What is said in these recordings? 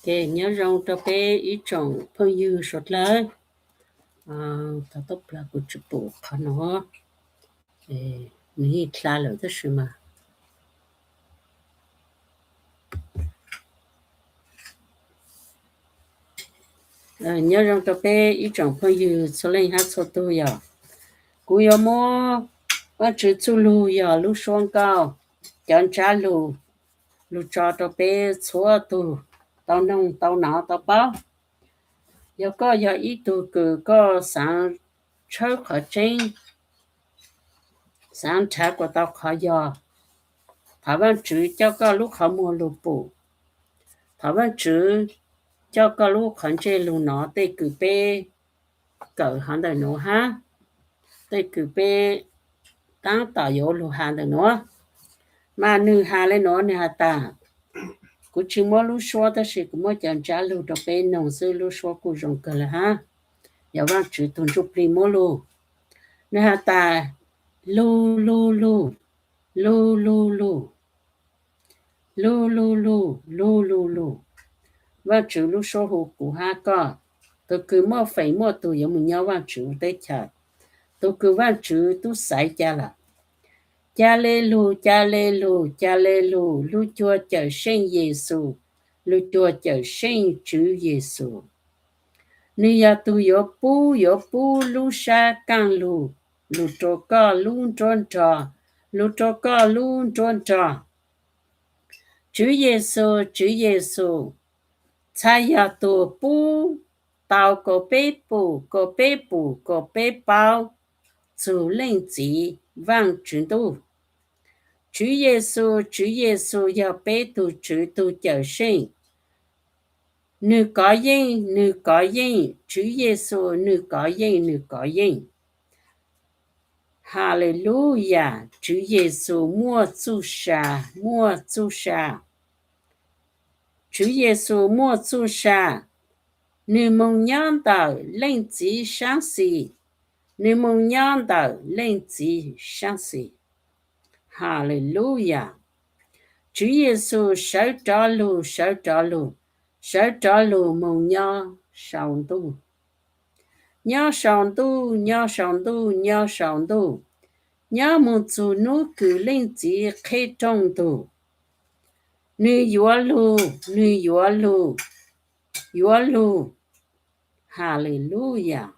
Nyob zoo rau peb ib tsoom phooj ywg suav dlawg. Thaum tub plag kuv tsis pum qhov no, nws yeej dlha lawm tab sis mas nyob zoo rau peb ib tsoom phooj ywg txhua leej hab txhua tug yog, kuv yuav muab Vaajtswv txuj lug yog lub suab nkauj, cov ntsab lug, lug tso rau peb txhua tug tau noog tau nov tau paub. Yog koj yog ib tug kws koj xaav tshawb qhov tseeb, xaav nrhav kuas tau qhov yog, thov Vaajtswv coj koj lub qhov muag lug pum, thov Vaajtswv coj koj lub qhov ntsej lug nov tej kws peb kawm hov ntawm nuav hab tej kws peb taab tom yuav lug has ntawm nuav. Mas nwg has le nuav, nwg has tas, kuv tsis muab lub suab tab sis kuv muab cov ntsab lug rau peb noog xwb, lub suab kuj zoo kawg le hab. Yog Vaajtswv tug Ntsuj Plig muab lug. Nwg has tas, lug lug lug, lug lug lug, lug lug lug, lug lug lug. Vaajtswv lub suab hu kuv hab koj, tug kws muaj feem muaj tug yuav moog nyob Vaajtswv teb chaws, tug kws Vaajtswv tub xaiv ca lawm. Ca le lug, ca le lug, ca le lug, lug cuag Cawm Seej Yexus, lug cuag Cawm Seej Tswv Yexus. Nwg yog tug yuav pub, yuav pub lub sab kaaj lug, lug rua koj lub nruab nrog, lug rua koj lub nruab nrog. Tswv Yexus, Tswv Yexus, txhad yog tug pub tau kuas peb pum, kuas peb pum, kuas peb paub txug Leej Txiv Vaajtswv Ntuj. Tswv Yexus, Tswv Yexus yog peb tug Tswv tug Cawm Seej. Nwg kov yeej, nwg kov yeej, Tswv Yexus nwg kov yeej, nwg kov yeej. Haleluyas, Tswv Yexus muaj txuj sa, muaj txuj sa. Tswv Yexus muaj txuj sa, nwg moog nyob ntawm Leej Txiv saab xis, nwg moog nyob ntawm Leej Txiv saab xis. Haleluyas. Tswv Yexus sawv rov lug, sawv rov lug, sawv rov lug moog nyob sau ntuj. Nyob sau ntuj, nyob sau ntuj, nyob sau ntuj, nyob moog txug nub kws Leej Txiv qheb rooj ntug. Nwg yuav lug, nwg yuav lug, yuav lug. Haleluyas.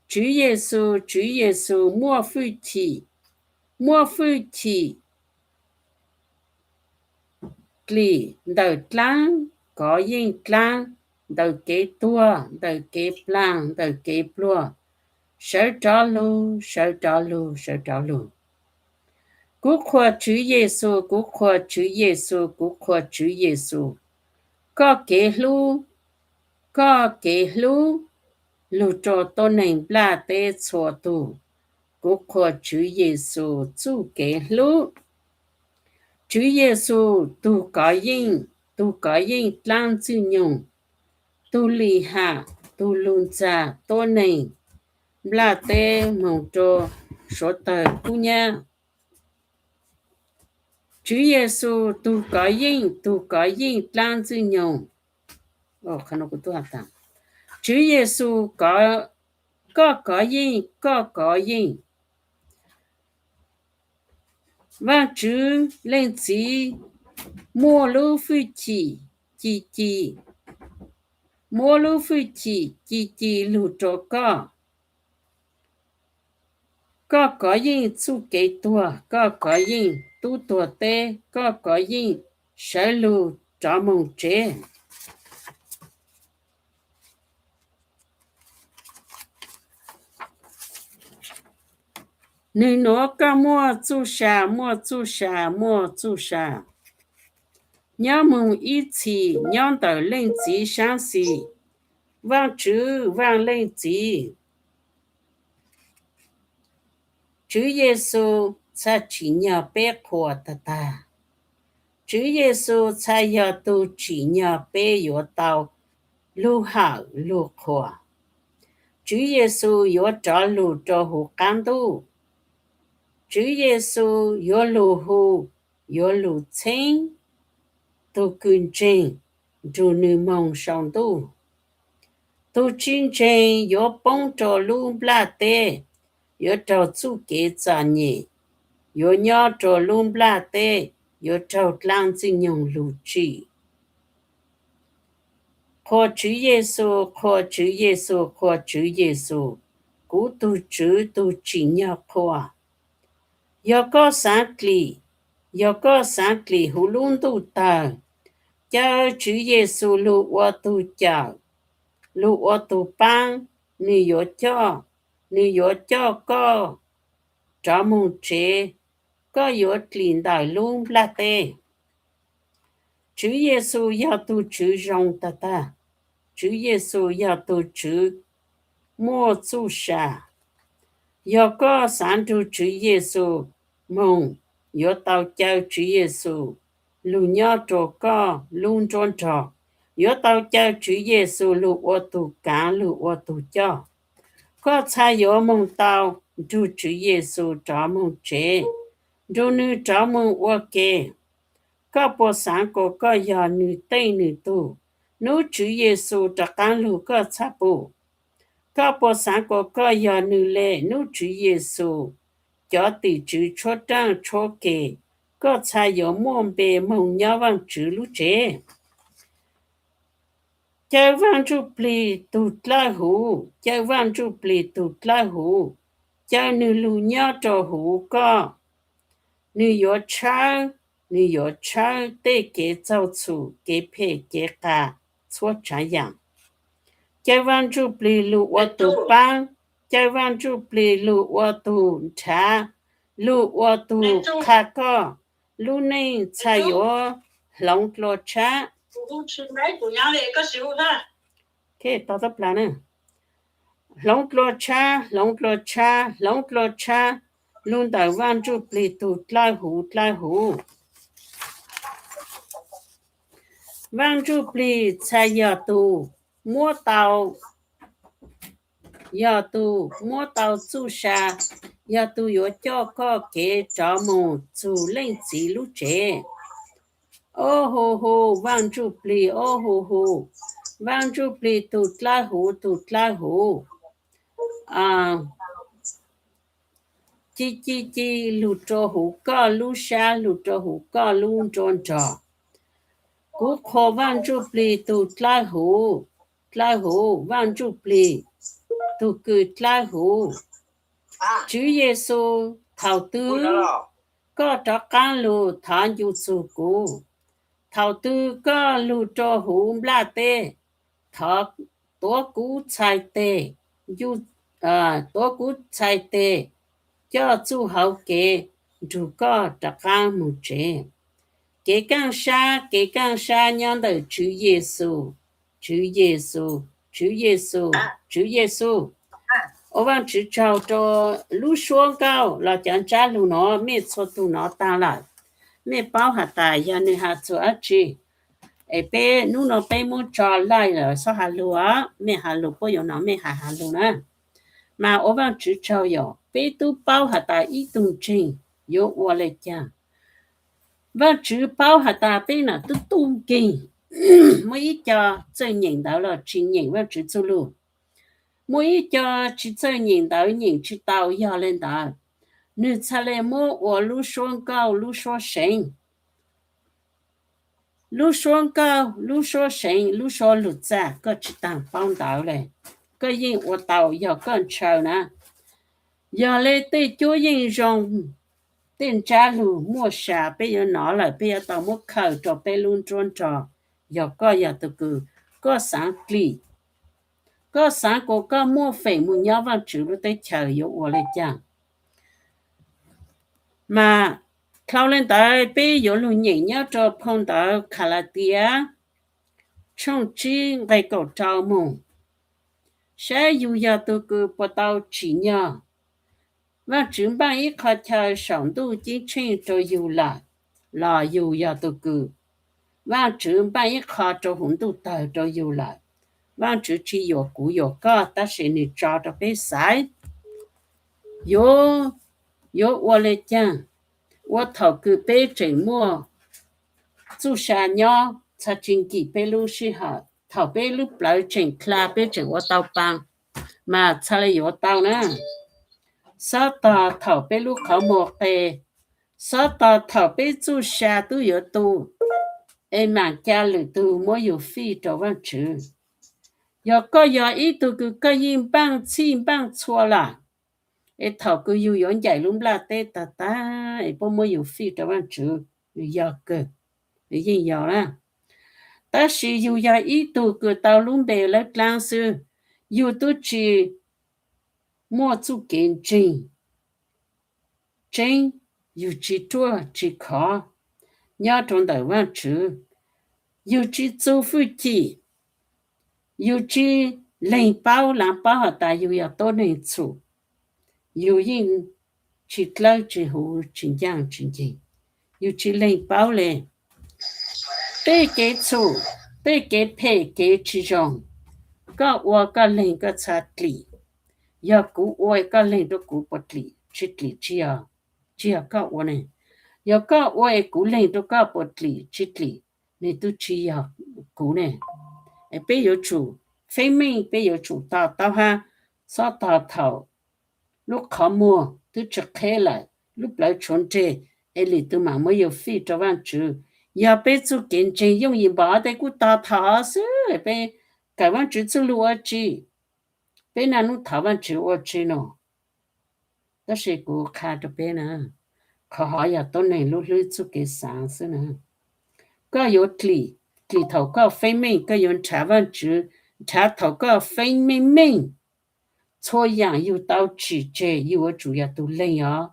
Tswv Yexus, Tswv Yexus muaj fwj chim, muaj fwj chim dlim ntawm dlaab, kov yeej dlaab, ntawm kev tuag, ntawm kev plaag, ntawm kev pluag. Sawv rov lug, sawv rov lug, sawv rov lug. Kuv qhuas Tswv Yexus, kuv qhuas Tswv Yexus, kuv qhuas Tswv Yexus. Koj kev hlub, koj kev hlub lug rua tuab neeg nplaj teb txhua tug. Kuv qhuas Tswv Yexus txuj kev hlub. Tswv Yexus tug kov yeej, tug kov yeej dlaab ntxwg nyoog, tug lim ham, tug lug ntxag tuab neeg nplaj teb moog rua suav tawg kub nyab. Tswv Yexus tug kov yeej, tug kov yeej dlaab ntxwg nyoog. Tswv Yexus, koj kov yeej, koj kov yeej. Vaajtswv Leej Txiv muaj lub fwj chim ci ci, muab lub fwj chim ci ci lug rua koj. Koj kov yeej txuj kev tuag, koj kov yeej tub tuag teb, koj kov yeej sawv lug rov moog tsev. Nwg nuav koj muaj txuj sa, muaj txuj sa, muaj txuj sa. Nyob moog ib txhis nyob ntawm Leej Txiv saab xis, Vaajtswv Vaaj Leej Txiv. Tswv Yexus txhaj tsim nyog peb qhuas tag tag. Tswv Yexus txhaj yog tug tsim nyog peb yuav tau lug hawm lug qhuas. Tswv Yexus yuav rov lug rua huv qaab ntuj. Tswv Yexus yuav lug hu, yuav lug txheeb tug kws ntseeg nrug nws moog sau ntuj. Tug tsi ntseeg yuav poob rua lub nplaj teb, yuav raug txuj kev txom nyem, yuav nyob rua lub nplaj teb, yuav raug dlaab Ntxwg Nyoog lug tsim. Qhuas Tswv Yexus, qhuas Tswv Yexus, qhuas Tswv Yexus, kuv tug Tswv tug tsim nyog qhuas. Yog koj xaav dlim, yog koj xaav dlim huv lub ntuj tawg, caw Tswv Yexus lug ua tug cawm, lug ua tug paab, nwg yuav coj, nwg yuav coj koj rov moog tsev, koj yuav dlim ntawm lub nplaj teb. Tswv Yexus yog tug Tswv zoo tag tag. Tswv Yexus yog tug Tswv muaj txuj sa. Yog koj xaav nrug Tswv Yexus moog, yuav tau caw Tswv Yexus lug nyob rua koj lub nruab nrog, yuav tau caw Tswv Yexus lug ua tug kaav lug ua tug coj. Koj txhaj yuav moog tau nrug Tswv Yexus rov moog tsev, nrug nwg rov moog ua ke. Koj puas xaav kuas koj yog nwg teej nwg tug, nub Tswv Yexus rov qaab lug koj txhaj pum? Koj puas xaav kuas koj yog nwg le, nub Tswv Yexus cov tim tswv tshuab raaj tshuab ke, koj txhaj yuav muaj npe moog nyob Vaajtswv lub tsev? Caw Vaaj Ntsuj Plig tug dlawb huv, caw Vaaj Ntsuj Plig tug dlawb huv, caw nwg lug nyob rua huv koj. Nwg yuav tshawb, nwg yuav tshawb tej kev txaug txhum, kev phem kev qas, txhua tsav yaam. Caw Vaaj Ntsuj Plig lug ua tug paab, caw Vaaj Ntsuj Plig lug ua tug nrhav, lug ua tug qha koj, lub neej txhaj yuav hloov dlua tshab. Hloov dlua tshab, hloov dlua tshab, hloov dlua tshab, lug ntawm Vaaj Ntsuj Plig tug dlawb huv, dlawb huv. Vaaj Ntsuj Plig txhaj yog tug muab tau, yog tug muab tau txuj sa, yog tug yuav coj koj kev rov moog txug Leej Txiv lub tsev. Ob hu hu, Vaaj Ntsuj Plig, ob hu hu, Vaaj Ntsuj Plig tug dlawb huv, tug dlawb huv. Ci ci ci lug rua huv koj lub sab, lug rua huv koj lub nruab nrog. Kuv qhuas Vaaj Ntsuj Plig tug dlawb huv, dlawb huv, Vaaj Ntsuj Plig tug kws dlawb huv. Tswv Yexus, thaum twg koj rov qaab lug thov ncu txug kuv. Thaum twg koj lug rua huv nplaj teb, thov tuav kuv txhais teg, ncu, tuav kuv txhais teg, coj txuj hauv kev nrug koj rov qaab moog tsev. Kev kaaj sab, kev kaaj sab nyob ntawm Tswv Yexus, Tswv Yexus, Tswv Yexus, Tswv Yexus. Ua Vaajtswv tsaug rua lub suab nkauj los cov ntsab lug nuav, mej txhua tug nov taag lawm, mej paub has tas yog nwg has txug dlaab tsi. Es peb nub nua peb muab tso laij lawm, xob has lug, mej has lug puab yuav nov mej has has lug na. Mas ua Vaajtswv tsaug yog peb tub paub has tas ib tug ntseeg yuav ua le caag. Vaajtswv paub has tas peb nam tub tub nkeeg, muaj ib co txawj nyeem ntawv los tsi nyeem Vaajtswv txuj lug, muaj ib co tsi txawj nyeem ntawv, nyeem tsi tau, yog le ntawd nwg txhaj le muab ua lub suab nkauj lub suab seev. Lub suab nkauj lub suab seev, lub suab lug txaj, koj tsi taag paub ntawv le, koj yeej ua tau yog koj ntshaw na. Yog le tej cuab yeej zoo, tej ntsab lug muaj sa peb yuav nov lawm, peb yuav tau muab khaws rua peb lub nruab nrog. Yog koj yog tug kws koj xaav dlim, koj xaav kuas koj muaj feem moog nyob Vaajtswv lub teb chaws yuav ua le caag. Mas dlhau le ntawd peb yuav lug nyeem nyob rua phau ntawv Kalatias tshooj tsib nqe kaum rau moog, saib yug yog tug kws puas tau tsim nyog Vaajtswv npaaj ib qho chaw saum ntuj ceeb tsheej rua yug lawm, los yug yog tug kws Vaajtswv npaaj ib qho rua huv ntuj tawg rua yug lawm. Vaajtswv tsi yuam kuv yuam koj, tab sis nwg tso rua peb xaiv yuav, yuav ua le caag, ua thaum kws peb tseem muaj txuj sa nyob, txhaj tsis nkim peb lub sij hawm. Thaum peb lub plawv tseem dlha peb tseem ua tau pa, mas txhaj le yuav tau na. Xob tog thaum peb lub qhov muag qe, xob tog thaum peb txuj sa twb yuav tu, es mam ca lwm tug muab yus fij rau Vaajtswv. Yog koj yog ib tug kws koj yeej npaaj txhij npaaj txhua lawm, es thaum kws yus yuav ncaim lub nplaj teb tag tag es puab muab yus fij rau Vaajtswv, nws yog kawg, nws yeej yog na. Tab sis yus yog ib tug kws tau lub npe lawb dlaab xwb, yus twb tsis muaj txuj kev ntseeg tseeb, yus tsis ruaj tsis khov nyob rau ntawm Vaajtswv, yus tsis txu fwj chim, yus tsis leeg paub, laav paub has tas yus yog tuab neeg txhum, yus yeej tsis dlawb tsis huv tsis ncaaj tsis nceeg, yus tsis leeg paub le. Tej kev txhum, tej kev phem kev tsis zoo, koj ua koj leeg koj txha dlim. Yog kuv ua koj leeg rau kuv puas dlim? Tsis dlim, tsis yog, tsis yog koj ua ne. Yog koj ua es kuv leeg rau koj puas dlim? Tsis dlim, nws twb tsis yog kuv ne. Peb yuav tsum feeb meej, peb yuav tsum to taub hab, xob tog thaum lub qhov muag twb tsis qheb lawm, lub plawv tshuav nreg, es lwm tug mam muab yus fij rau Vaajtswv. Yog peb txuj kev ntseeg yooj yim npaum tej kuj tog thaum xwb, peb kawm Vaajtswv txuj lug ua tsi, peb naj nub thov Vaajtswv ua tsi no. Tab sis kuv qha rau peb na, qhov hov yog tuab neeg lub hlwb txuj kev xaav xwb na. Koj yuav dlim, dlim thaum koj feeb meej, koj yuav nrhav Vaajtswv, nrhav thaum koj feeb meej meej. Txhua yaam yug tau tsim tseg, yug yuav tsum yog tug leeg os.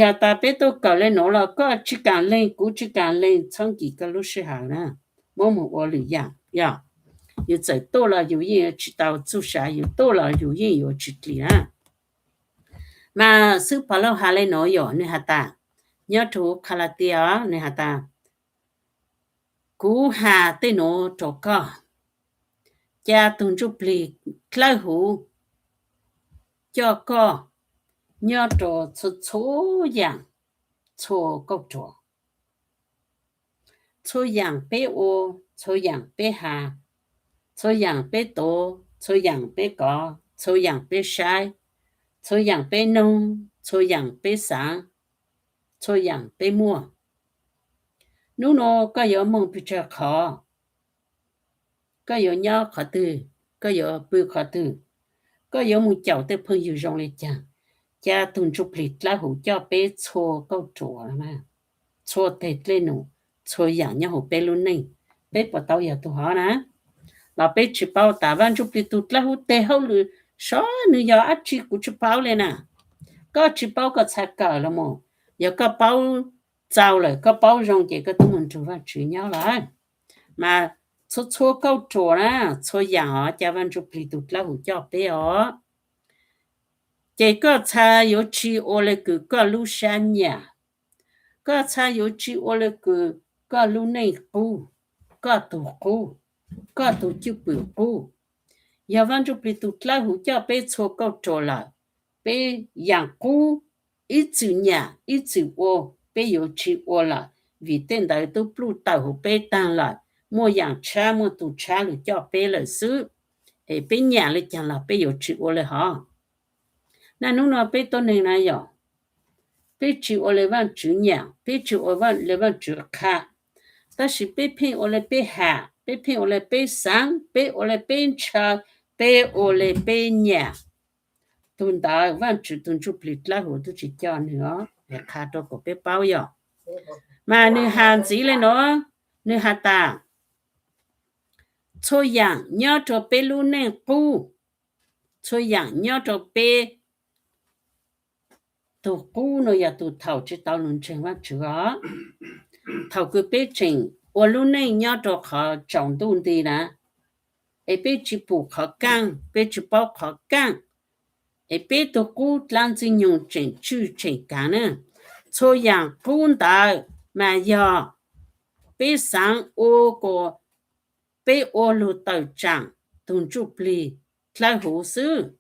Yog tas peb tuaj kawm le nuav los koj tsis kaam leeg, kuv tsis kaam leeg, txhob nkim koj lub sij hawm na, muab mus ua lwm yaam yog. Yus txawm tuaj los yus yeej yuav tsis tau txuj sa, yus tuaj los yus yeej yuav tsis dlim na. Mas xib hwb Pov Lauj has le nuav yog nwg has tas, nyob rua Khalatias os, nwg has tas, kuv has tej nuav rua koj, ca tug Ntsuj Plig dlawb huv coj koj nyob rua txhua txhua yaam, txhua kauj ruam. Txhua yaam peb ua, txhua yaam peb has, txhua yaam peb tuav, txhua yaam peb kov, txhua yaam peb saib, txhua yaam peb noog, txhua yaam peb xaav, txhua yaam peb muaj. Nub nua koj yuav moog pes tsawg qhov, koj yuav nyob qhov twg, koj yuav pw qhov twg, koj yuav moog caum tej phooj ywg zoo le caag, ca tug Ntsuj Plig dlawb huv coj peb txhua kauj ruam, txhua teg dlej num, txhua yaam nyob huv peb lub neej. Peb puas tau yog tug hov na? Los peb tsis paub tas Vaaj Ntsuj Plig tug dlawb huv teg hauj lwm sov nwg yog dlaab tsi kuv tsis paub le na. Koj tsis paub koj txhaj kawm los mus, yog koj paub txaus lawm, koj paub zoo ces koj tub moog nrug Vaajtswv nyob lawm. Mas txhua txhua kauj ruam na, txhua yaam hov ca Vaaj Ntsuj Plig tug dlawb huv coj peb os. Ces koj txhaj yuav tsi ua le kws koj lub sab nyam, koj txhaj yuav tsi ua le kws koj lub neej qub, koj tug qub, koj tug cwj pwm qub. Yog Vaaj Ntsuj Plig tug dlawb huv coj peb txhua kauj ruam lawm, peb yaam qub, ib txwm nyam ib txwm ua, peb yuav tsi ua lawm, vim tej ntawd tub pluj tawm huv peb taag lawm, muaj yaam tshab muaj tug tshab lug coj peb lawm xwb. Es peb nyam le caag los peb yuav tsi ua le hov. Naj nub nua peb tuab neeg na yog, peb tsi ua le Vaajtswv nyam, peb tsi ua le Vaajtswv qha, tab sis peb pheej ua le peb ham, peb pheej ua le peb xaav, peb ua le peb ntshaw, peb ua le peb nyam. Tug ntawd Vaajtswv tug Ntsuj Plig dlawb huv tub tsi coj nwg os, qha rua kuas peb paub yog. Mas nwg has ntxiv le nuav, nwg has tas, txhua yaam nyob rua peb lub neej qub, txhua yaam nyob rua peb tug qub nua yog tug thaum tsi tau lug ntseeg Vaajtswv os. Thaum kws peb tseem ua lub neej nyob rua qhov tsaus ntuj nti na, es peb tsi pum qhov kaaj, peb tsi paub qhov kaaj, es peb tug qub dlaab ntxwg nyoog tseem tswj tseem kaav na. Txhua yaam qub ntawd mas yog peb xaav ua kuas peb ua lug tawm tsaam tug Ntsuj Plig dlawb huv xwb.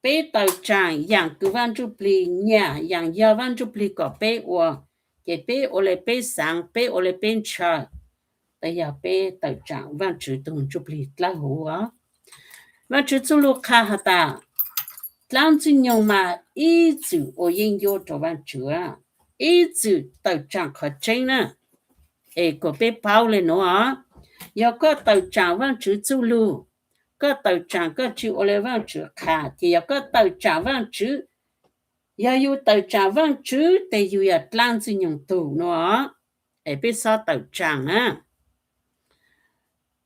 Peb tawm tsaam yaam kws Vaaj Ntsuj Plig nyam, yaam yog Vaaj Ntsuj Plig kom peb ua, ces peb ua li peb xaav, peb ua li peb ntshaw, tes yog peb tawm tsaam Vaajtswv tug Ntsuj Plig dlawb huv os. Vaajtswv txuj lug qha has tas, dlaab Ntxwg Nyoog mas ib txwm ua yeeb ncuab rua Vaajtswv, ib txwm tawm tsaam qhov tseeb na. Es kom peb paub le nuav os, yog koj tawm tsaam Vaajtswv txuj lug, koj tawm tsaam koj tsi ua le Vaajtswv qha, ces yog koj tawm tsaam Vaajtswv. Yog yug tawm tsaam Vaajtswv tes yug yog dlaab Ntxwg Nyoog tug nuav. Es peb xob tawm tsaam na.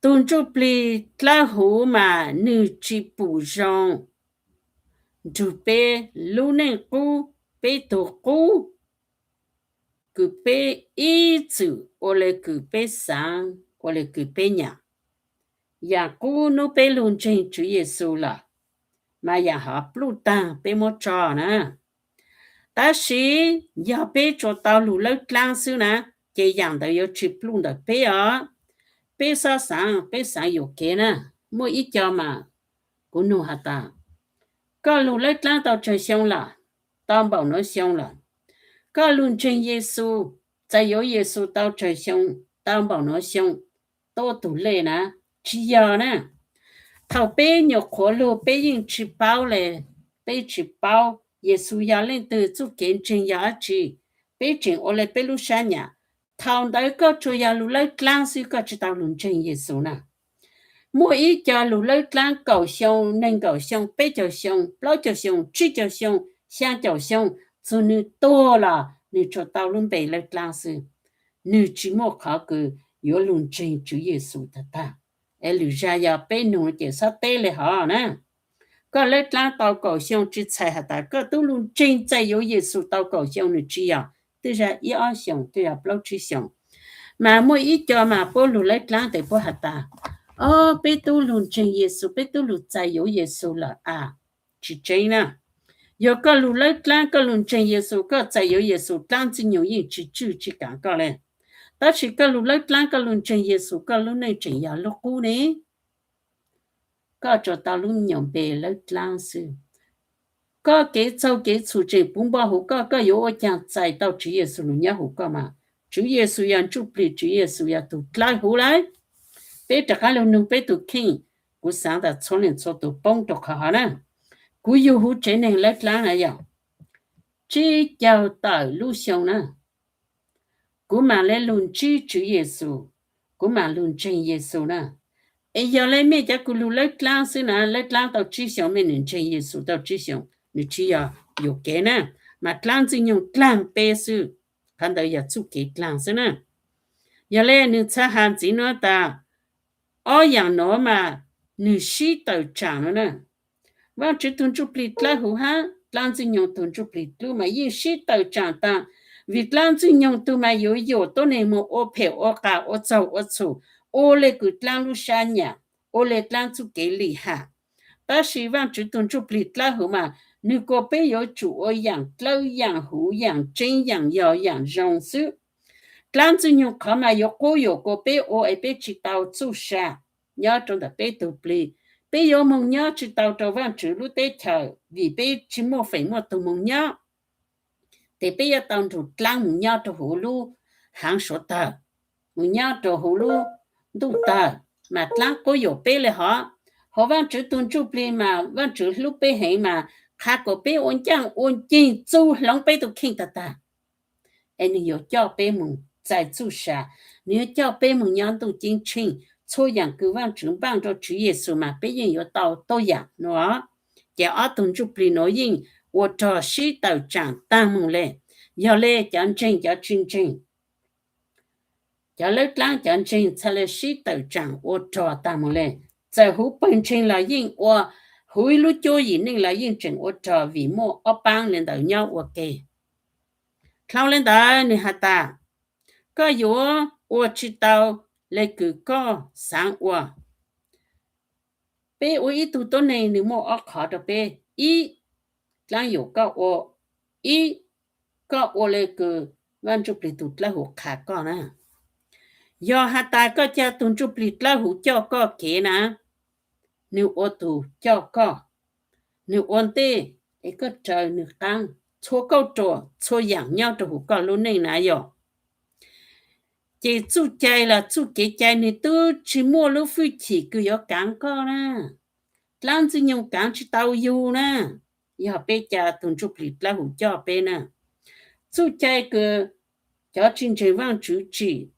Tug Ntsuj Plig dlawb huv mas nwg tsi pum zoo nrug peb lub neej qub, peb tug qub, kws peb ib txwm ua le kws peb xaav, ua le kws peb nyam. Yaam qub nub peb lug ntseeg Tswv Yexus lawm, mas yaam hov pluj taag peb muab tso na. Tab sis yog peb tsuas tau lug lawb dlaab xwb na, ces yaam ntawd yuav tsi pluj ntawm peb os. Peb xob xaav, peb xaav yuam kev na. Muaj ib co mas kuv nug has tas, koj lug lawb dlaab tau tsawg xyoo lawm? Tau npaum nuav xyoo lawm. Koj lug ntseeg Yexus, txais yuav Yexus tau tsawg xyoo? Tau npaum nuav xyoo. Tuab tug lej na, tsi yog na. Thaum peb nyuam qhuav lug peb yeej tsi paub le, peb tsi paub Yexus yog leej twg, txuj kev ntseeg yog dab tsi, peb tseem ua le peb lub sab nyam. Thaum ntawd koj tsuas yog lug lawb dlaab xwb, koj tsi tau lug ntseeg Yexus na. Muaj ib co lug lawb dlaab kaum xyoo, neeg nkaum xyoo, peb caug xyoo, plaub caug xyoo, tsib caug xyoo, xyaa caum xyoo, txug nwg tuag los nwg tsuas tau lub npe lawb dlaab xwb. Nwg tsi muaj qhov kws yuav lug ntseeg Tswv Yexus tag tag. Es lwm zag yog peb nug ces xob teb le hov na. Koj lawb dlaab tau kaum xyoo tsi txhais has tas koj tub lug ntseeg txais yuav Yexus tau kaum xyoo, nwg tsi yog, twb zag ib ob xyoos, twb zag plaub tsib xyoos. Mas muaj ib co mas puab lug lawb dlaab tes puab has tas, o, peb tub lug ntseeg Yexus, peb tub lug txais yuav Yexus lawm a. Tsi tseeb na. Yog koj lug lawb dlaab koj lug ntseeg Yexus, koj txais yuav Yexus, dlaab Ntxwg Nyoog yeej tsi tswj tsi kaav koj le. Tab sis koj lug lawb dlaab koj lug ntseeg Yexus, koj lub neej tseem yog lub qub ne. Koj tsuas tau lub me nyuam npe lawb dlaab xwb. Koj kev txaug kev txhum tseem puv npo huv koj, koj yuav ua caag txais tau Tswv Yexus lug nyob huv koj mas? Tswv Yexus yog Ntsuj Plig, Tswv Yexus yog tug dlawb huv lawm. Peb rov qaab lug nug peb tug kheej, kuv xaav tas txhua leej txhua tug poob rua qhov hov na. Kuv yug huv tsev neeg lawb dlaab na yog tsib caug tawm lub xyoo na, kuv mam le lug ntsib Tswv Yexus, kuv mam lug ntseeg Yexus na. Es yog le mej cov kws lug lawb dlaab xwb na, lawb dlaab tau tsib xyoos mej nwg ntseeg Yexus tau tsib xyoos, nwg tsi yog yuam kev na, mas dlaab Ntxwg Nyoog dlaag peb xwb. Qhov ntawd yog txuj kev dlaag xwb na. Yog le nwg txhaj has ntxiv nuav tas, ob yaam nuav mas nwg sib tawm tsaam nuav na. Vaajtswv tug Ntsuj Plig dlawb huv hab dlaab Ntxwg Nyoog tug Ntsuj Plig dlub mas yeej sib tawm tsaam taag, vim dlaab Ntxwg Nyoog tug mas yuav yuam tuab neeg moog ua phem ua qas ua txaug ua txhum, ua le kws dlaab lub sab nyam, ua le dlaab txuj kev lim ham. Tab sis Vaajtswv tug Ntsuj Plig dlawb huv mas nwg kuas peb yuav tsum ua yaam dlawb yaam huv, yaam tseeb yaam yog yaam zoo xwb. Dlaab Ntxwg Nyoog qhov mas yuav qub yuam kuas peb ua es peb tsi tau txuj sa nyob rua ntawm peb tug plig. Peb yuav moog nyob tsi tau rua Vaajtswv lub teb chaws vim peb tsi muaj feem muaj tug moog nyob. Tes peb yuav tau nrug dlaab moog nyob rua huv lub haav suav tawg, moog nyob rua huv lub ntuj tawg, mas dlaab qub yuam peb le hov. Hos Vaajtswv tug Ntsuj Plig mas Vaajtswv hlub peb heev mas qha kuas peb ua ncaaj ua nceeg txug hloov peb tug kheej tag tag. Es nwg yuav coj peb moog txais txuj sa, nwg yuav coj peb moog nyob ntuj ceeb tsheej. Txhua yaam kws Vaajtswv npaaj rua Tswv Yexus mas peb yeej yuav tau tuab yaam nuav. Ces ob tug Ntsuj Plig nuav yeej ua rog sib tawm tsaam taag moog le. Yog le cov ntseeg cov tsi ntseeg, cov lawb dlaab cov ntseeg txhaj le sib tawm tsaam ua rog taag moog le. Txawm huv pawg ntseeg los yeej ua, huv ib lub cuab yim neej los yeej tseem ua rog vim muaj ob paab le ntawd nyob ua ke. Dlhau le ntawd nwg has tas, koj yuav ua tsi tau le kws koj xaav ua. Peb ua ib tug tuab neeg nwg muaj ob qhov rua peb. Ib, dlaab yuam koj ua. Ib, koj ua le kws Vaaj Ntsuj Plig tug dlawb huv qha koj na. Yog has tas koj ca tug Ntsuj Plig dlawb huv coj koj kev na, nwg ua tug coj koj, nwg ua ntej es koj raws nwg qaab. txhua kauj ruam, txhua yaam nyob rau huv koj lub neej na yog. Ces txuj cai los txuj kev cai nws twb tsis muaj lub fwj chim kws yuav kaav koj na. Dlaab Ntxwg Nyoog kaav tsis tau yug na, yog peb ca tug Ntsuj Plig Dlawb Huv coj peb na. Txuj cai kws cov tsis ntseeg Vaajtswv tsim,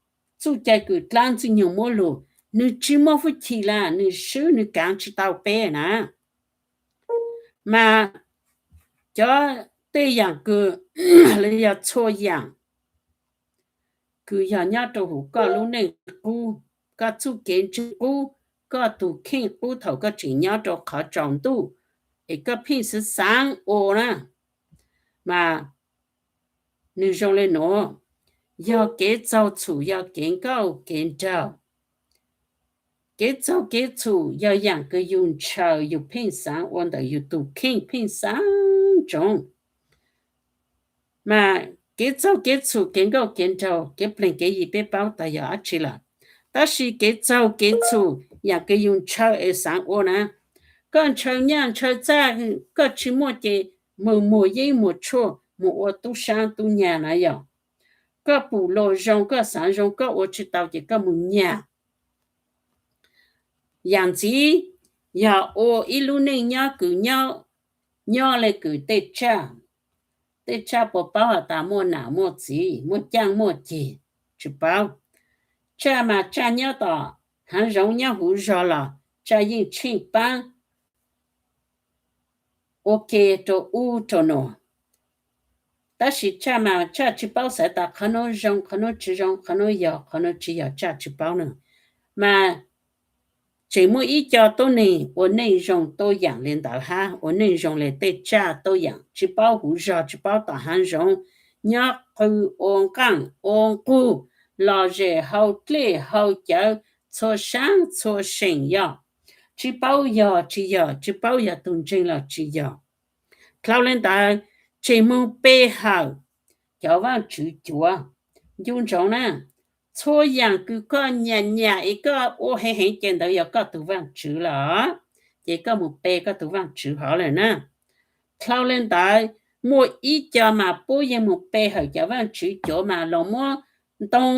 txuj cai kws Dlaab Ntxwg Nyoog muab lug, nws tsis muaj fwj chim lawm, nws swb nws kaav tsis tau peb na. Mas cov tej yaam kws, los yog txhua yaam kws yog nyob rau huv koj lub neej qub, koj txuj kev ntseeg qub, koj tug kheej qub thaum koj tseem nyob rau qhov tsaus ntuj, es koj pheej xwv xaav ua na, mas nws zoo le nuav, yog kev txaug txhum yog kev nkauj kev nraug. Kev txaug kev txhum yog yaam kws yug ntshaw yug pheej xaav ua ntawm yug tug kheej pheej xaav ntsoov. Mas kev txaug kev txhum kev nkauj kev nraug kev pleeg kev yi peb paub tas yog dab tsi lawm. Tab sis kev txaug kev txhum yaam kws yug ntshaw es xaav ua na, koj ntshaw nyaj ntshaw txag, koj tsis muaj ces moog muag yeeb muag tshuaj moog ua tub saab tub nyag na yog. Koj pum luag zoo koj xaav zoo koj ua tsis tau ces koj moog nyag. Yaam ntxiv, yog ua ib lub neej nyob kws nyob le kws tej tsaj, tej tsaj puas paub has tas muaj nam muaj txiv muaj caaj muaj ceg, tsis paub. Tsaj mas tsaj nyob tom haav zoov nyob huv zog los tsaj yeej tsheej paab ua ke rau ub rau nuav. Tab sis tsaj mas tsaj tsis paub xaiv tas qhov nuav zoo qhov nuav tsis zoo, qhov nuav yog qhov nuav tsis yog, tsaj tsis paub na. Mas tseem muaj ib co tuab neeg ua neej zoo tuab yaam le ntawd hab, ua neej zoo le tej tsaj tuab yaam, tsis paub huv zog tsis paub tom haav zoov, nyob qw ua nqaaj ua nqug, lom zem hau dlej hau cawv txhua saab txhua seem yog, tsis paub yog tsis yog, tsis paub yog tug ntseeg los tsis yog. Dlhau le ntawd, tseem moog pe hawm cov vaajtswv cuav. Ncu ntsoov na, txhua yaam kws koj nyam nyam es koj ua heev heev ces ntawd yog koj tug vaajtswv lawm, ces koj moog pe koj tug vaajtswv hov lawm na. Dlhau le ntawd, muaj ib co mas puab yeej moog pe hawm cov vaajtswv cuav mas los muab ntoo,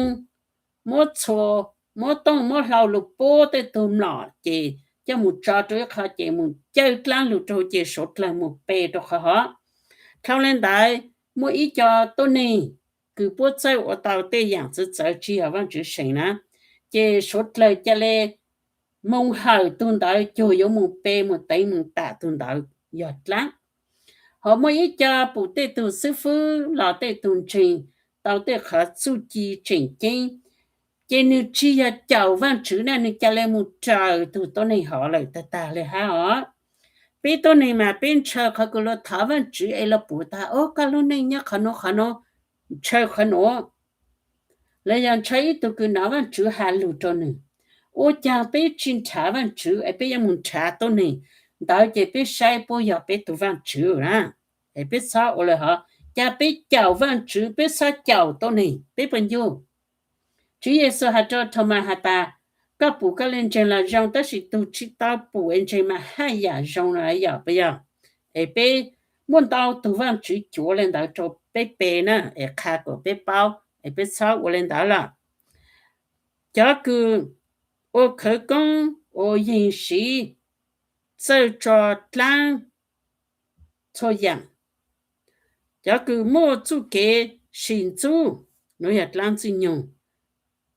muab txhua, muab tooj muab hlau lug puab tej tug mlom ces coj moog tso rau ib qho ces moog cawj dlaab lug rau ces suav dlawg moog pe rau qhov hov. Dlhau le ntawd, muaj ib co tuab neeg kws puab txawj ua tau tej yaam txawv txawv tsis yog vaajtswv seem na, ces suav dlawg ca le moog hawm tug ntawd cuag yuav moog pe moog teev moog tam tug ntawd yog dlaab. Ho muaj ib co pum tej tug xwb fwb los tej tug ntseeg tau tej qhov txuj ci tseem ceeb, ces nwg tsis yog caum vaajtswv na, nwg ca le moog raws tug tuab neeg hov lawm tag tag le hab os. Peb tuab neeg mas peb ntshaw qhov kws luag thov vaajtswv es luag pum tas, o, koj lub neej nyob qhov nuav qhov nuav, ntshaw qhov nuav. Los yog ntshaw ib tug kws nov vaajtswv has lug rau nwg. Ua caag peb tsis nrhav vaajtswv es peb yuav moog nrhav tuab neeg ntawd ces peb saib puab yog peb tug vaajtswv na, es peb txhob ua le hov. Ca peb caum vaajtswv peb txhob caum tuab neeg, peb puas ncu? Tswv Yexus has rau Thaumas has tas, koj pum koj le ntseeg los zoo, tab sis tug tsis tau pum es ntseeg mas haj yam zoo no yog puas yog? Es peb muaj ntau tug vaajtswv cuav le ntawd rau peb pe na, es qha kom peb paub es peb txhob ua le ntawd lawm. Cov kws ua khawv koob ua yeeg siv, txawj tso dlaab txhua yaam, cov kws muaj txuj kev sim ntxub, nuav yog dlaab Ntxwg Nyoog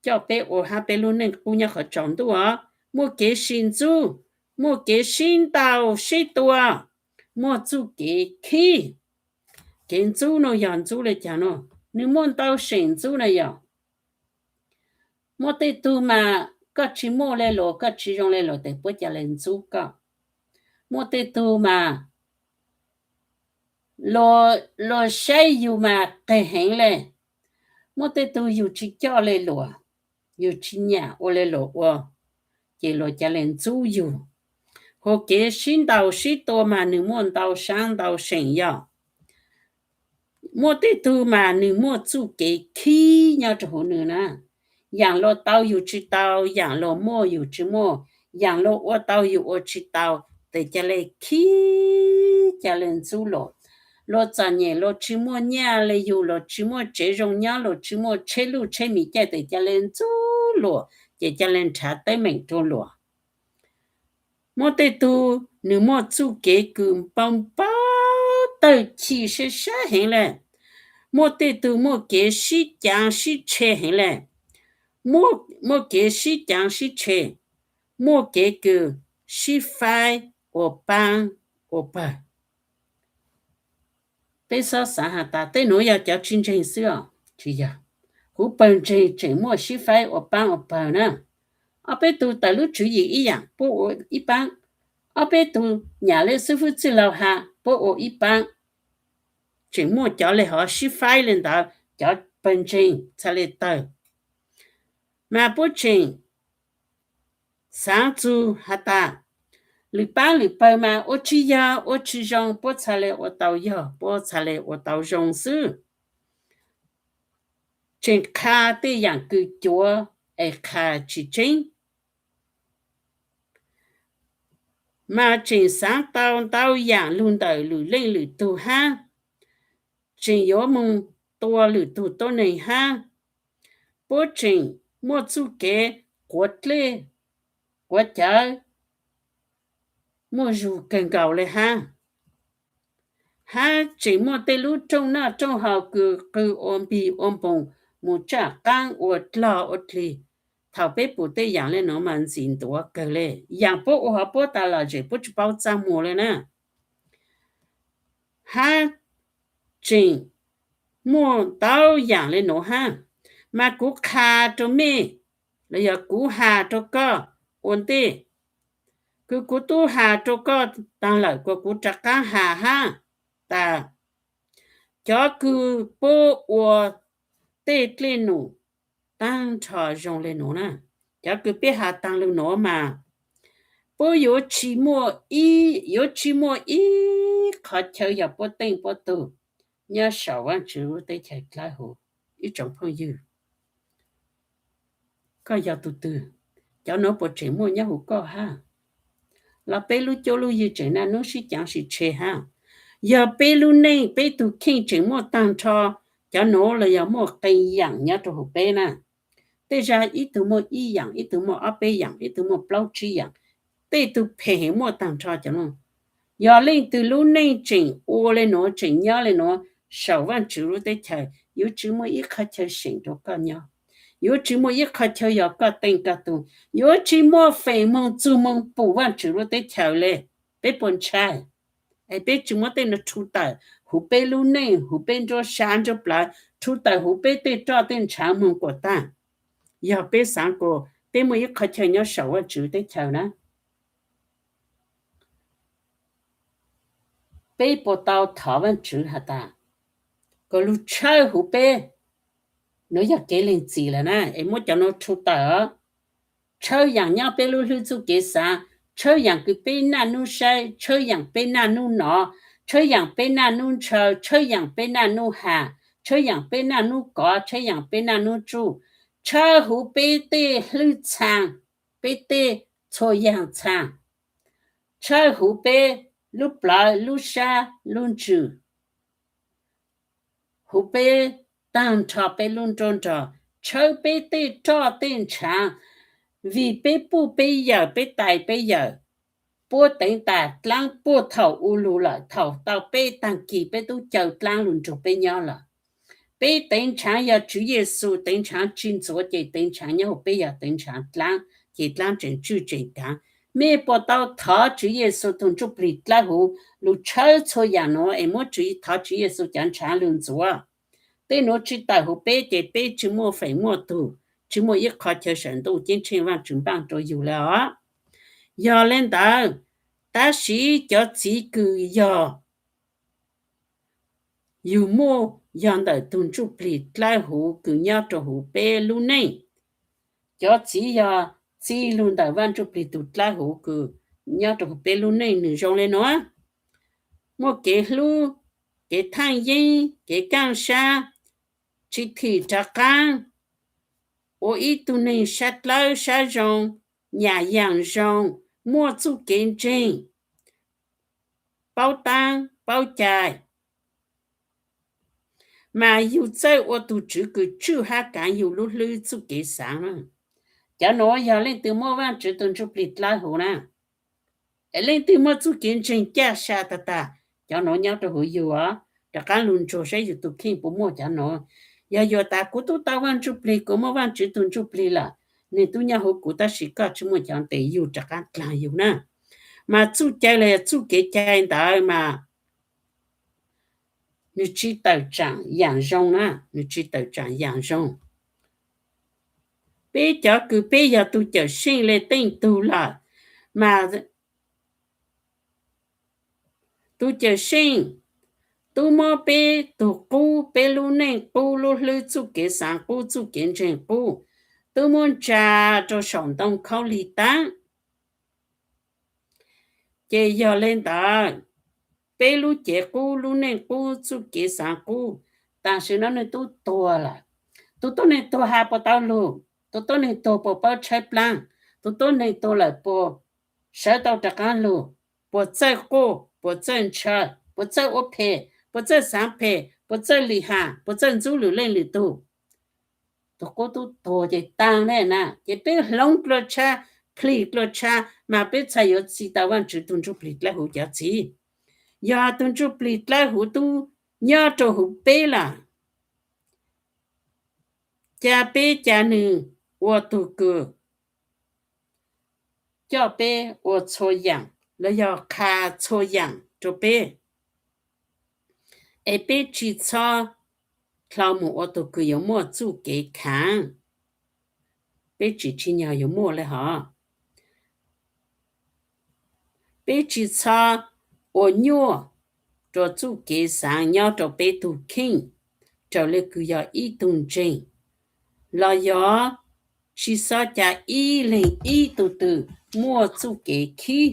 coj peb ua hab peb lub neej qub nyob qhov tsaus ntuj os. Muaj kev sim ntxub, muaj kev sib ntaus sib tua, muaj txuj kev khib. Kev ntxub no yog ntxub le caag no? Nwg muaj ntau seem ntxub na yog. Muaj tej tug mas koj tsis muaj le luas, koj tsis zoo le luas tes puab ca le ntxub koj. Muaj tej tug mas luas saib yug mas qeg heev le. Muaj tej tug yug tsis coj le luas, yug tsis nyam ua le luas ua, ces luas ca le ntxub yug. Ho kev sib ntaus sib tua mas nwg muaj ntau saab ntau seem yog. Muaj tej tug mas nwg muaj txuj kev khib nyob rau huv nwg na. Yaam luas tau yug tsis tau, yaam luas muaj yug tsis muaj, yaam luas ua tau yug ua tsis tau, tes ca le khib ca le ntxub luas. luag txom nyem, luag tsis muaj nyiaj le yug, luag tsis muaj tsev zoo nyob, luag tsis muaj tsheb luj tsheb mis caij tes ca le ntxub luag, ces ca le nrhav teeb meem rau luag. Muaj tej tug nws muaj txuj kev kws npau npau taug chim sab sab heev le. Muaj tej tug muaj kev sib caav sib tshe heev le. Muaj kev sib caav sib tshe, muaj kev kws sib faib ua paab ua pawg. Peb xob xaav has tas tej nuav yog cov tsis ntseeg xwb os, tsis yog. Huv pawg ntseeg tseem muaj sib faib ua paab ua pawg na. Ob peb tug tawm lub tswv yim ib yaam puab ua ib paab, ob peb tug nyam le xwb fwb txwj laug has puab ua ib paab. Tseem muaj cov le hov sib faib le ntawd, cov pawg ntseeg txhaj le tawg. Mas puab tseem xaav txug has tas lwm paab lwm pawg mas ua tsis yog ua tsis zoo, puab txhaj le ua tau yog, puab txhaj le ua tau zoo xwb. Tseem qha tej yaam kws cuav es qha tsis tseeb, mas tseem xaav tau ntau yaam lug ntawm lwm leej lwm tug hab, tseem yuav moog tua lwm tug tuab neeg hab. Puab tseem muaj txuj kev quav dlej quav cawv muaj zug kawg nkaus le hab. Hab tseem muaj tej lub rooj noj rooj haus kws qw ua npig ua npoos mus tsaj qaab ua dlog ua dlig. Thaum peb pum tej yaam le nuav mas ntxim ntuav kawg le. Yaam puab ua hov puab tas lom zem puab tsis paub txaj muag le na. Hab tseem muaj ntau yaam le nuav hab, mas kuv qha rua mej, los yog kuv has rua koj ua ntej, kws kuv tub has rua koj taag lawm kuas kuv rov qaab has hab tas, cov kws puab ua tej dlej num taag nrho zoo le nuav na, cov kws peb has taag le nuav mas puab yuav tsis muaj ib, yuav tsis muaj ib qhov chaw yog puab teej puab tug nyob saum Vaajtswv lub teb chaws dlawb huv. Ib tsoom phooj ywg, koj yog tug twg? Cov nuav puas tseem muaj nyob huv koj hab? Los peb lub cuab lub yig tseem naj nub sib caav sib tshe hab? Yog peb lub neej peb tug kheej tseem muaj taag nrho cov nuav los yog muaj qee yaam nyob rua huv peb na? Tej zag ib tug muaj ib yaam, ib tug muaj ob peb yaam, ib tug muaj plaub tsib yaam, tej tug phem heev muaj taag nrho cov nuav. Yog leej twg lub neej tseem ua le nuav, tseem nyob le nuav saum Vaajtswv lub teb chaws, yuav tsis muaj ib qhov chaw seem rua koj nyob, yuav tsis muaj ib qhov chaw yog koj teej koj tug, yuav tsis muaj feem moog txug moog pum Vaajtswv lub teb chaws le. Peb puas ntshai? Es peb tsis muab tej nuav rhu tawm huv peb lub neej, huv peb nruab sab nruab plawv, rhu tawm huv peb tej roj tej ntshaav moog kuas taag, yog peb xaav kuas peb muaj ib qhov chaw nyob saum Vaajtswv teb chaws na. Peb puas tau thov Vaajtswv has tas kuas lug tshawb huv peb? Nuav yog kev leeg txim lawm na, es muab cov nuav rhu tawm. Tshawb yaam nyob peb lub hlwb txuj kev xaav, tshawb yaam kws peb naj nub saib, tshawb yaam peb naj nub nov, tshawb yaam peb naj nub ntshaw, tshawb yaam peb naj nub has, tshawb yaam peb naj nub kov, tshawb yaam peb naj nub tsuj, tshawb huv peb tej hlwb txhaa, peb tej txhua yaam txhaa, tshawb huv peb lub plawv lub sab lub ntsws, huv peb taag nrho peb lub nruab nrog, tshawb peb tej roj tej ntshaav, vim peb puj peb yawm, peb tais peb yawm, puab teev tas dlaab puag thaum u lug lawm, thaum tau peb taag kis peb tub caw dlaab lug nrug peb nyob lawm. Peb teev ntshav yog Tswv Yexus teev ntshav tsi ntxuav ces teev ntshav nyob huv peb yog teev ntshav dlaab, ces dlaab tseem tswj tseem kaav. Mej puas tau thov Tswv Yexus tug ntsuj plig dlawb huv lug tshawb txhua yaam nuav es muab Tswv, thov Tswv Yexus cov ntshav lug ntxuav? Tej nuav tsi tawm huv peb ces peb tsi muaj feem muaj tug, tsi muaj ib qho chaw saum ntuj ceeb tsheej Vaajtswv npaaj rua yug le os. Yog le ntawd, tab sis cov txiv kws yog yug muaj yog ntawm tug ntsuj plig dlawb huv kws nyob rua huv peb lub neej. Cov txiv yog txij lug ntawm Vaaj Ntsuj Plig tug dlawb huv kws nyob rua huv peb lub neej nwg zoo le nuav: muaj kev hlub, kev thaaj yeeb, kev kaaj sab, tsi thim rov qaab, ua ib tug neeg sab dlawb sab zoo, nyam yaam zoo, muaj txuj kev ntseeg, paub taab paub cai, mas yug txawj ua tus Tswv kws tswj hab kaav yug lub hlwb txuj kev xaav na. Cov nuav yog leej twg muaj Vaajtswv tug Ntsujplig dlawb huv na, es leej twg muaj txuj kev ntseeg caj sa tag tag, cov nuav nyob rua huv yug os. Rov qaab lug ntsuag saib yug tug kheej puas muaj cov nuav. Yog yug tas kuv tub tau Vaajtswv Ntsujplig, kuv muaj Vaajtswv tug Ntsujplig lawm, nwg tub nyob huv kuv tab sis koj tsi muaj cov ntes, yug rov qaab dlaag yug na. Mas txuj cai los yog txuj kev cai ntawd mas nwg tsi tawm tsaam yaam zoo na, nwg tsi tawm tsaam yaam zoo. Peb cov kws peb yog tug cawm seej le teej tug lawm, mas tug cawm seej tub muab peb tug qub, peb lub neej qub, lub hlwb txuj kev xaav qub, txuj kev ntseeg qub, tub muab ntsa rua saum ntoo khaub lig taab. Ces yog le ntawd, peb lub cev qub, lub neej qub, txuj kev xaav qub, tam sim no nwg tub tuag lawm. Tug tuab neeg tuag has puas tau lug? Tug tuab neeg tuag puas paub tshaib plaab? Tug tuab neeg tuag lawm puas sawv tau rov qaab lug? Puas txawj quaj? Puas txawj ntshaw? Puas txawj ua phem? Puas txawj xaav phem? Puas txawj lim ham? Puas txawj ntxub lwm leej lwm tug? Tug qub tub tuag ces taag le na, ces peb hloov dlua tshab, plig dlua tshab, mas peb txhaj yuav txi tau Vaajtswv tug Ntsujplig dlawb huv cov txiv. Yog tug Ntsujplig dlawb huv tub nyob rua huv peb lawm, ca peb ca nwg ua tug kws coj peb ua txhua yaam, los yog qha txhua yaam rua peb, es peb tsi txhob dlhau mus ua tug kws yuav muaj txuj kev khaav. Peb tsim tsim nyog yuav muaj le hov. Peb tsi txhob ua nyuaj rua txuj kev xaav nyob rua peb tug kheej, raws le kws yog ib tug ntseeg, los yog tsi xob ca ib leeg ib tug twg muaj txuj kev khib.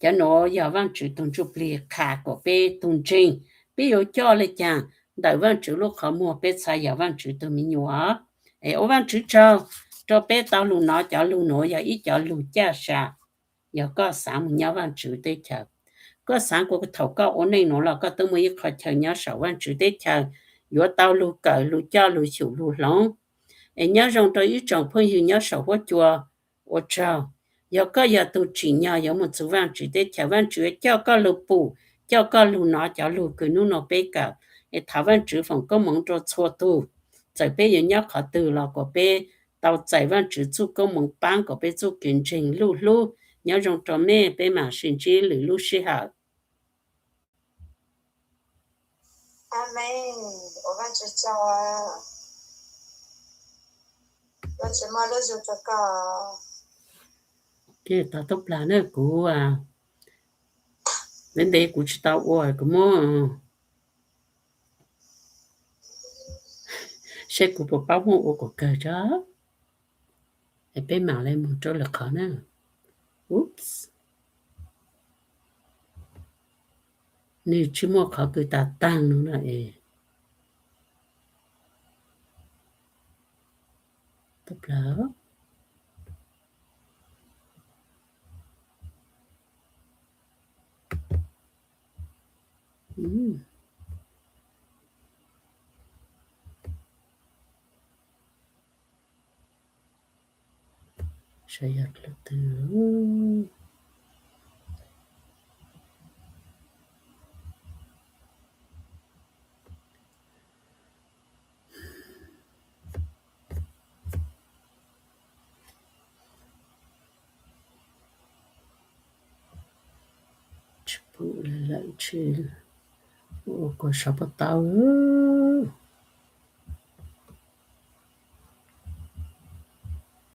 Cov nuav yog Vaajtswv tug Ntsujplig qha kuas peb tug ntseeg, peb yuav coj le caag ntawm Vaajtswv lub qhov muag, peb txhad yog Vaajtswv tug me nyuam. Es ua Vaajtswv tsaug rua peb tau lug nov cov lug nuav, yog ib cov lug caj sa. Yog koj xaav mus nyob Vaajtswv teb chaws, koj xaav kuas thaum koj ua neej nuav los koj tub muaj ib qhov chaw nyob saum Vaajtswv teb chaws, yuav tau lug kawm, lug coj, lug xyum, lug hloov. Es nyob zoo rua ib tsoom phooj ywg nyob saum huab cua, ua tsaug. Yog koj yog tug tsim nyog yuav mus txug Vaajtswv teb chaws, Vaajtswv coj koj lug pum, coj koj lug nov cov lug kws nub nua peb kawm. Es thov Vaajtswv foom koob moov rua txhua tug, txawm peb yuav nyob qhov twg los kuas peb tau txais Vaajtswv txuj koob moov paab kuas peb txuj kev ntseeg luj hlub. Nyob zoo rua mej, peb maam sib ntsib lwm lub sij hawm. Amees. Ua Vaajtswv tsaug. Vaajtswv muaj lub zug rua koj. Tau tub plag na, kuv ntev ntev kuv tsi tau ua, kuv muab, seb kuv puas paub muab ua kom kawg tso. Es peb maam le moog rua lwm qhov na. Oops. Nwg tsi muaj qhov kws tas taag no na es. Tub plag. Saib yog leej twg. Tsis pum lawm, tsis ua kuas sov puas tau.